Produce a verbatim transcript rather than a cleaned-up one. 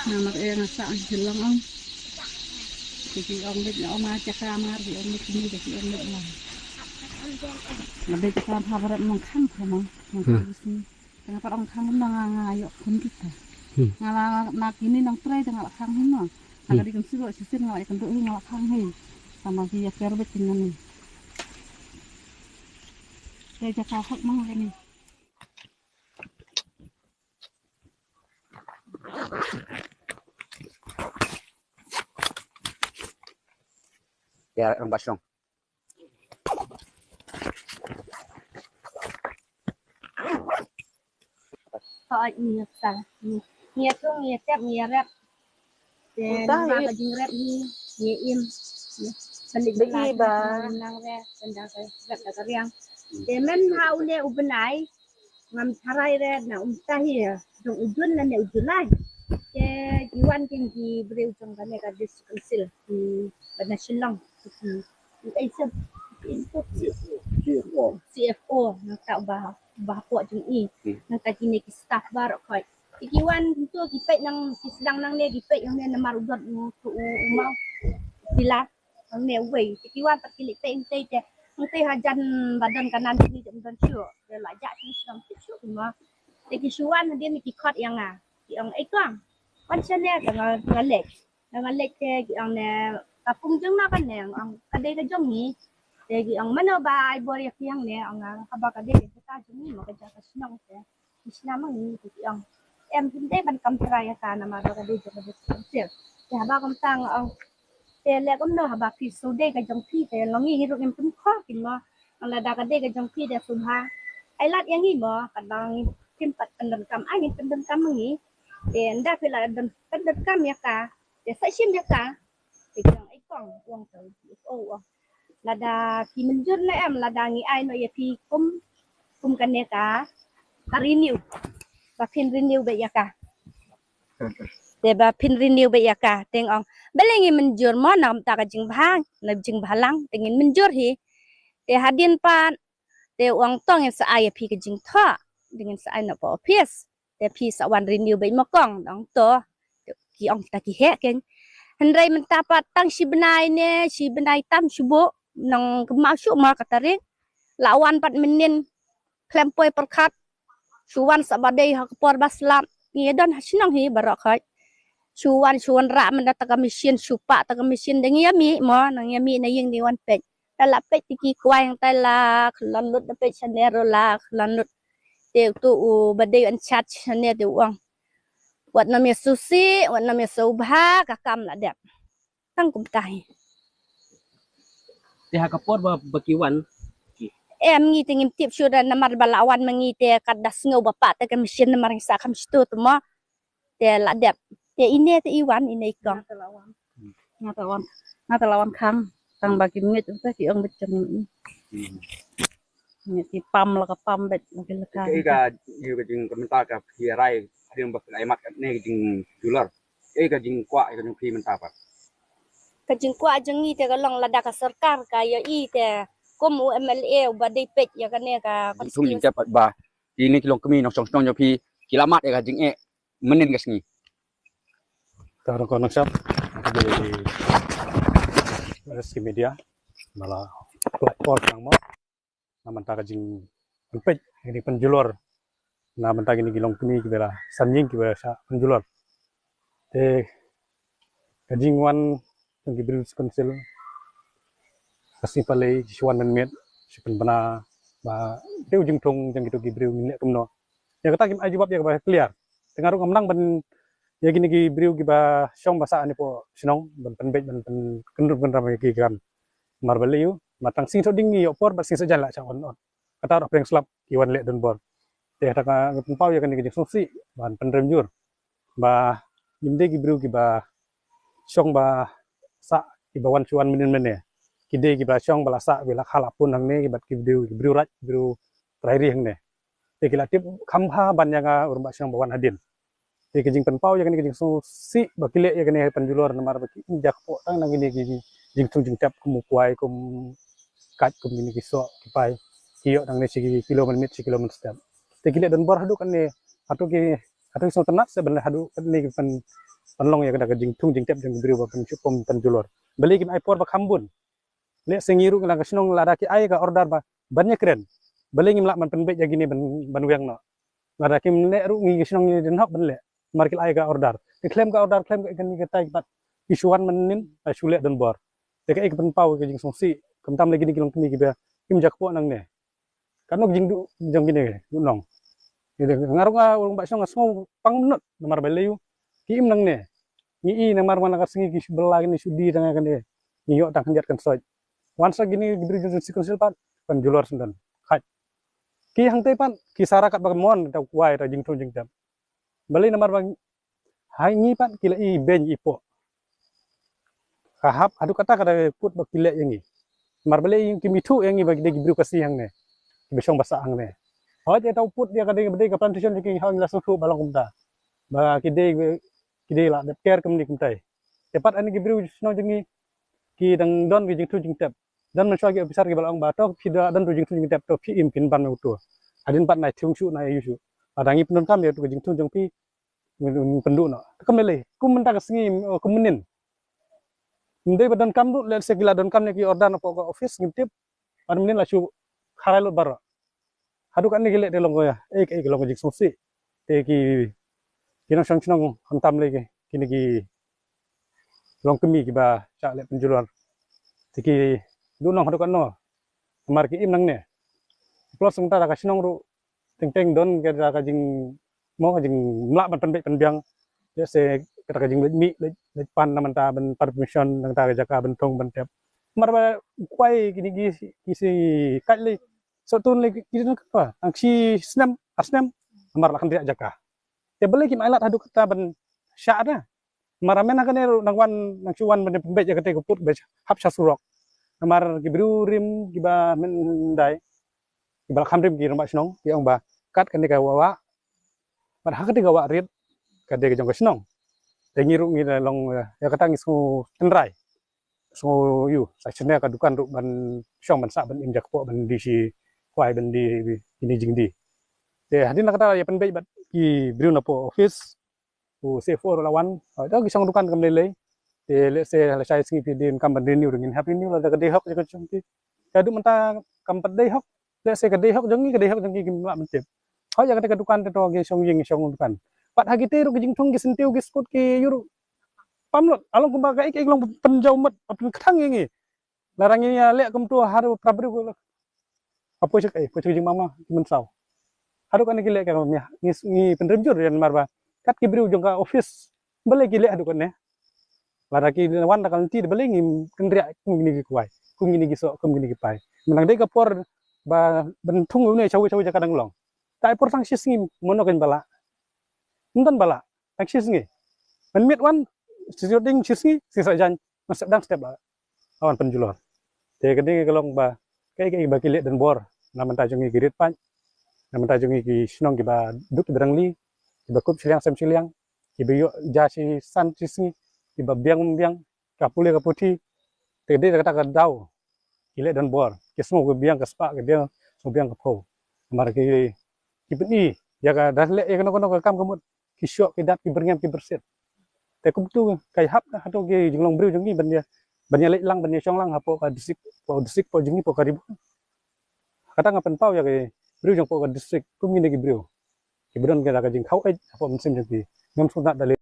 Namar eh nga sa ang silang ang. Ki ong bit ong ma cha ka mar ki ong bit ni ki ong bit lang. Nga bit ka pha barat mong khang ka mong. Mong khang sini. Tengah pat ong khang na nga nga yok kun kita. Nga la na kini nang trai tengah la khang hino. Nga di kan silo sisin nga la kan tu nga la khang hi. Sama ki ya ker bit ni. Te cha ka hok mong ni. Ya, ang basong. Hooid, ngi ïa sa. Ngi ïa tu, ngi ïa tep, ngi ïa rep. Te namar ka jingrep hi ngi im. Pyndik ba nang re, pyndik ba rep da ka riang. Te men ha une u bnai ngam tharai re na um tahi dong u Jun lane u July. Te ki wan kin ki briew jong kane ka district council ki ba na Shillong ki, ki ai sep ki C F O, C F O na ta ba ba ko jong i na ta kine ki staff baroh khoi. Te ki wan tu ki peit nang ki sdang nangne ki peit nangne namar u dot u u mau pilar. Hangne uwei te ki wan pat ki leit peit hangtei te hangtei hajan ba don ka nan kini te ym don shuh. Te la jah shuh shuh shuh shuh kumba te ki shu wan hadien ki khot ïa nga ki ong, "Ei kong, wan shane." Te nga nga leit. Te nga leit te ki ong, "Ne ka pung jong no kane?" Ong, "Ka dei ka jong ngi." Te ki ong, "Mano ba ai bor ïa phi hangne?" Ong nga, "Haba ka dei ka jong ngi ma ka jaka shnong te." Ki shna ma ngi, ki ong, "Em, phim dei ban kam trai ïa ka namar ba ka dei jong ka district council." Te haba kumta nga ong, "Te leh kumno haba phi shu dei ka jong phi te long ngi ruh ngim pynkhor kin mo. Lada ka dei ka jong phi te shu bha ai lad ïa ngi mo, katba ngim pat pyndonkam ai ngin pyndonkam ma ngi. Te ynda phi la don pyndonkam ïa ka te sa shim ïa ka." Te ki ong, "Ei kong," u ong, "to, oh, oh, lada ki mynjur ne em, lada ngi ai noh ïa phi kum, kum kane ka, ka renew, ba phin renew beit ïa ka." Te ba phin renew beit ïa ka te nga ong, "Balei ngi mynjur mo, na kumta ka jingbha, na jingbhalang te ngin mynjur hi." Te hadien pat te u ong, "To ngin sa ai ïa phi ka jingthoh, te ngin sa ai noh pa office. Te phi sa wan renew beit mo kong." Dang to ki ong ta ki heh keiñ. Hynrei mynta pat tang shi bnai ne shi bnai tam shu buh nang kynmaw shuh ma ka tarik. La wan pat mynnin khlem poi pyrkhat. Shu wan sa ba dei ha ka por ba slap. Ngi don ha shnong hi baroh khoi. Shu wan shu wanrah mynta ta ka machine, shu pah ta ka machine, dang ïa mih mo, nang ïa mih na ïing dei wan peit. Te la peit te ki kwai hangtai la khlon lut, da peit shane ruh la khlon lut. Te utu u ba dei in charge shane te u ong, "Wat nym ïa sngewsih, wat nym ïa sngewbha, ka kam la dep." Tang kumta hi. Te ha ka por ba, ba ki wan ki, em, ngi te ngim tip shuh da namar ba la wan ma ngi te kat da sngew ba pah te ka machine namar ngi sa kham shu tu mo. Te la dep. Te ine te i wan, ine i kong. Nga te la wan. Nga te la wan. Nga te la wan khang. Tang ba ki ngeit te ki ong beit jong ngi. Ngi ki pam la ka pam beit la ki la ka. Ka i ka, i ka jing ka mynta ka phi rai hadien ba phi la ïa mat katne ka jingjulor. I ka jingkwah i ka jong phi mynta pat. Ka jingkwah jong ngi te ka long lada ka sorkar ka ïohi te kum u M L A u ba dei peit ïa kane ka jingthung jingtep pat ba kine ki longkmie nongshong shnong jong phi ki la mad ïa ka jingeh mynnin ka sngi. Te nongkong nongshop, ki rescue media ba la pynlait por nang mo na bynta ka jingpynpeit, ka jingpynjulor na bynta kine ki longkmie kiba la san ïing kiba shah pynjulor. Te ka jingwan jong ki briew council ka sngi palei ki shu wan mynmiet, shu pynbna ba dei u jingthung jong kito ki briew ngin leh kumno. Ïa kata kim ai jubab ïa kaba clear. Te nga ruh ngam nang ban ïa kine ki briew kiba shong ba sah ne poh shnong ban pynbeit ban pynkyndrum kyndram ïa ki kam. Mar ba lei u, mar tang sngi thoh ding ngi ïoh por bad sngi sa jan la shah on on. Kata ruh pyrshang slap ki wan leh don bor. Te kata ka ngi pynpaw ïa kane ka jingsngewsih ban pynrem jur ba ngim dei ki briew kiba shong ba sah kiba wan shu wan mynnin mynne. Ki dei kiba shong ba la sah, ba la kha la pun hangne, ki bad ki briew, ki briew raid, ki briew trai ri hangne. Te ki la tip kham bha ban ïa nga u rangbah shnong ba wan hadien. Te ki jingpynpaw ïa kane ki jingsngewsih ba ki leh ïa kane pynjulor namar ba ki im ja kpoh tang na kine ki jingthung jingtep kum u kwai, kum kait, kum kine ki soh ki pai. Ki ïoh nangne shi kilo mynmiet, shi kilo mynstep. Te ki leh don bor haduh kane, haduh ki, haduh ki sngewtynnat se ban leh haduh kane ki pyn, pynlong ïa kata ka jingthung jingtep jong ki briew ba pynshukor pynjulor. Balei kim ai por ba kham bun. Lehse ngi ruh na ka shnong lada ki ai ka order ba ban ïakren, balei ngim lah ban pynbeit ïa kine ban, ban weng noh. Lada kim leh ruh ngi ka shnong ngi dang hok ban leh. Namar ki la ai ka order, ki khlem ka order, khlem ka kane katai pat, ki shu wan mynnin, ki shu leh donbor. Te kaei ka pynpaw ka jingsngewsih, khamtam lei kine ki longkmie kiba im jakpoh nangne. Katno ka jingduh jong kine ki nong. Nga ruh nga u rangbah shnong nga sngew pang mynno namar balei u ki im nangne. Ngi i namar man la ka sngi ki shu bylla kine shu die tang kane. Ngi ïoh tang khyndiat khynsoit. Wan sa kine ki briew jong Khasi Council pat, pynjulor sngewdon. Khait. Ki hangtei pat ki sara katba mon ta kwai ta jingthung jingtep. Balei namar ba ha ngi pat ki la i beiñ i poh. Ka hap haduh katta ka dei put ba ki leh ïa ngi. Namar balei kim ithuh ïa ngi ba ki dei ki briew Khasi hangne, kiba shong ba sah hangne. Hooid, ïa ta u put ïa ka dei ba dei ka plantation jong ki, ha ngi la sngewthuh ba long kumta, ba ki dei, ki dei la dep ker kumne kumtai. Te pat ha kine ki briew shnong jong ngi ki dang don ki jingthung jingtep. Don mynshuwa ki officer kiba la ong ba to phi da don tu jingthung jingtep, to phi im phin ban uto. Hadien pat na i thung shuh na i ïu shuh. Lada ngi pyndonkam ïa tu ka jingthung jong phi, pynduh noh. Te kam lei lei kum mynta ka sngi, kum mynnin. Ym dei ba donkam ruh, lehse ki la donkam ne ki order na pdeng ka office ngim tip. Ban mynnin la shu kharai lut baroh. Haduh katne ki leh te long ka, eh, eh, ki long ka jingsngewsih. Te ki, ki nongshong shnong khamtam lei ki, kine ki longkmie kiba shah leh pynjulor. Te ki duh nong haduh katno. Namar ki im nangne. Plus mynta da ka shnong ruh teng teng don kata ka jing, mo, ka jingmlak ban pynbeit pynbiang. Lehse kata ka jingleit mih, leit, leit pan na mynta ban permission na kata ka jaka ban thung ban tep. Namar ba kwai kine ki, ki shi kait lei, shu tun lei ki don kata. Ang shi snem, ar snem, namar la khyndiat jaka. Te balei kim ailad haduh kata ban shah da. Namar mynta kane ruh nang wan, nang shu wan ban pynbeit ïa kata ka put ba hap sha surok. Namar ki briew rim kiba myndai, kiba la kham rim ki rangbah shnong, ki ong ba kat kane ka wah, bad ha kata ka wah rit ka dei ka jong ka shnong. Te ngi ruh ngi la long, eh, ïa kata ngi sngew tynrai, sngew ïu, sa shane ka dukan ruh ban shong ban sah ban im jakpoh ban die shi kwai ban die kine jingdie. Te hadien la kata ïa pynbeit bad ki briew na pdeng office, u C F O ruh la wan. Hooid, ki shong dukan kam lei lei. Te lehse lashai sngi phi dei kam ban renew, ngin hap renew lada ka dei hok jong ka jong phi. Te haduh mynta kam pat dei hok. Lehse ka dei hok jong ngi, ka dei hok jong ngi kim lah ban tip. Hooid, ïa kata ka dukan te to ki shong ïing, ki shong dukan. Pat ha kite ruh ki jingthung, ki syntiew, ki skud, ki ïu ruh pam lut. Along kumba kaei kaei long pynjaw mut, pynkthang ïa ngi. Lada ngi ïa leh kumto haduh para briew ko. Ka poi sha kaei, poi sha ka jingmama, ki mynsaw. Haduh kane ki leh ka mih, ngi, ngi pynrem jur ïa namar ba kat ki briew jong ka office, balei ki leh haduh kane. Lada ki wan da ka lynti, balei ngim kynriah kum kine ki kwai, kum kine ki soh, kum kine ki pai. Mynta dei ka por ba ban thung une shawi shawi jaka dang long. Te ai por tang shi sngi, mano kan ba lah. Ym don ba lah. Tang shi sngi. Mynmiet wan, shi ding shi sngi, shi sa jan, ngan step dang step la wan pynjulor. Te ka dei ka long ba kaei kaei ba ki leh donbor na bynta jong ngi ki rit paid, na bynta jong ngi ki shnong kiba duk kiba rangli, kiba kup shiliang sem shiliang, kiba ïoh ja shi san shi sngi, kiba biang biang ka pule ka puthi. Te ka dei kata ka daw ki leh donbor, ki sngew ka biang ka spah, ka biang, sngew biang ka phew. Namar ki, ki pyni ïa ka da leh ïa kano kano ka kam ka mut, ki shoh, ki dat, ki byrngem, ki byrsit. Te kumtu ka hap na hato ki jinglong briew jong ngi ban ïa, ban ïa leit lang, ban ïa shong lang hapoh ka district, poh district, poh jong ngi, poh ka Ri Bhoi. Kata nga pynpaw ïa ki briew jong poh ka district, kum kine ki briew kiba don ka jingkhaw eit hapoh mynsiem jong ki. Ngam sngewtynnat da leh